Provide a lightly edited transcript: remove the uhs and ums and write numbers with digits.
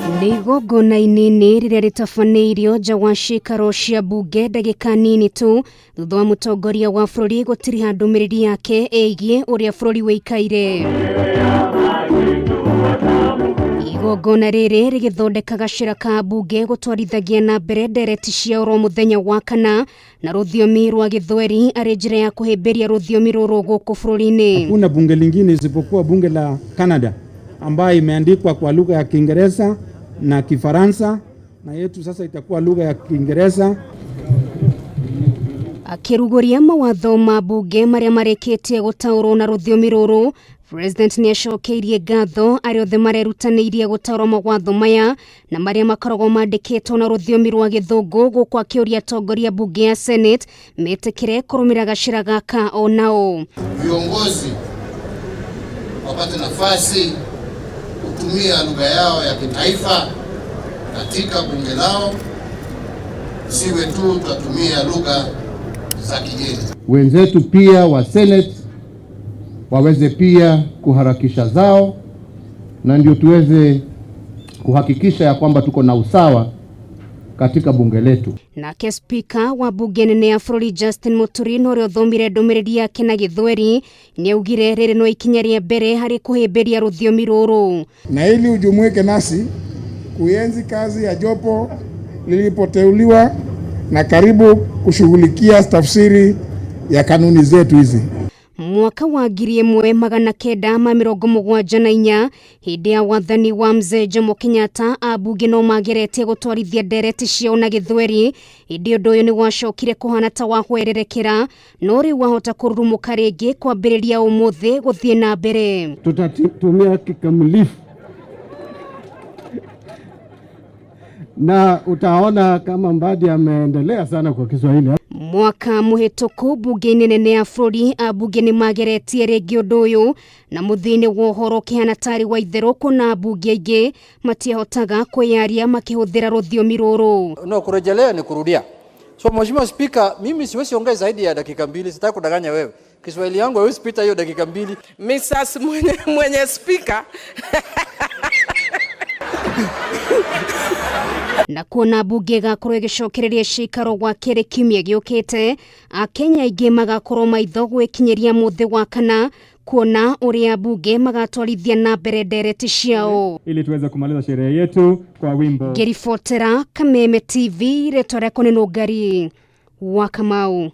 Nĩ igongona inini rĩrĩa rĩtabanĩirio nja wa ciikaro cia bunge ndagĩka nini tu thutha wa mũtongoria wa bũrũri gũtiriha ndũmĩrĩri yake ĩgiĩ ũrĩa bũrũri wĩikaire. Igongona rĩrĩ rĩgĩthondeka gacĩra ka bunge gũtwarithagia na mbere ndereti cia oro mũthenya wa kana na rũthiomi rwa Gĩthweri arĩ njĩra ya kũhĩmbĩria rũthiomi rũrũ gũkũ bũrũri-inĩ. Hakuna bunge lingine isipokuwa bunge la Canada ambayo imeandikwa kwa lugha ya Kiingereza na Kifaransa, na yetu sasa itakuwa lugha ya Kiingereza. Akĩrugũria mawatho ma bunge marĩa marĩkĩtie gũtaũrwo na rũthiomi rũrũ, President nĩacokeirie ngatho arĩa othe marerutanĩirie gũtaũra mawatho maya na marĩa makoragwo mandĩkĩtwo na rũthiomi rwa Gĩthũngũ, gũkũ akĩũria atongoria bunge ya Senate metĩkĩre kũrũmĩrĩra gacĩra gaka o nao. Viongozi wapate nafasi kutumia lugha yao ya kitaifa katika bunge lao, siwe tu tutatumia lugha za kigeni. Wenzetu pia wa Senate waweze pia kuharakisha zao, na ndio tuweze kuhakikisha ya kwamba tuko na usawa katika bunge letu. Nake spika wa bunge nene ya bũrũri Justin Muturi na ũrĩa ũthomire ndũmĩrĩri yake na Gĩthweri nĩaugire rĩrĩ no ikinya rĩa mbere harĩ kũhĩmbĩria rũthiomi rũrũ. Na ili ujumuike nasi kuienzi kazi ya jopo lilipoteuliwa na karibu kushughulikia tafsiri ya kanuni zetu hizi. Mwaka wa 1974 hĩndĩ ya wathani wa mzee Jomo Kenyatta, ambunge no mageretie gũtwarithia ndereti ciao na Gĩthweri, ĩndĩ ũndũ ũyũ nĩ wacokire kũhana ta wahwererekera, no rĩu wahota kũrurumũka rĩngĩ kwambĩrĩria ũmũthĩ gũthiĩ na mbere. Tutatumia kikamilifu na utaona kama Mbadi ameendelea sana kwa Kiswahili. Mwaka mũhĩtũku bunge-inĩ nene ya bũrũri ambunge nĩ mageretie rĩngĩ ũndũ ũyũ, na mũthia-inĩ wa ũhoro ũkĩhana tarĩ wa itherũ kuona ambunge aingĩ matiahotaga kwĩyaria makĩhũthĩra rũthiomi rũrũ. No, kurejelea ni kurudia. So Mheshimiwa Spika, mimi siwezi ongea zaidi ya dakika 2, sitaki kudanganya wewe. Kiswahili yangu haiwezi pita hiyo dakika 2. Mrs. mwenye Spika. Na kuona bunge ĩgakorwo ĩgĩcokereria ciikaro gwa kerĩ kiumia gĩũkĩte, akenya aingĩ magakorwo maitho gwĩkinyĩria mũthĩ wa kana kuona ũrĩa bunge magatwarithia na mbere ndereti ciao ili tuweze kumaliza sherehe yetu kwa wimbo. Ngĩribotera Kameme TV, rĩtwa rĩakwa nĩ Nũngari wa Kamau.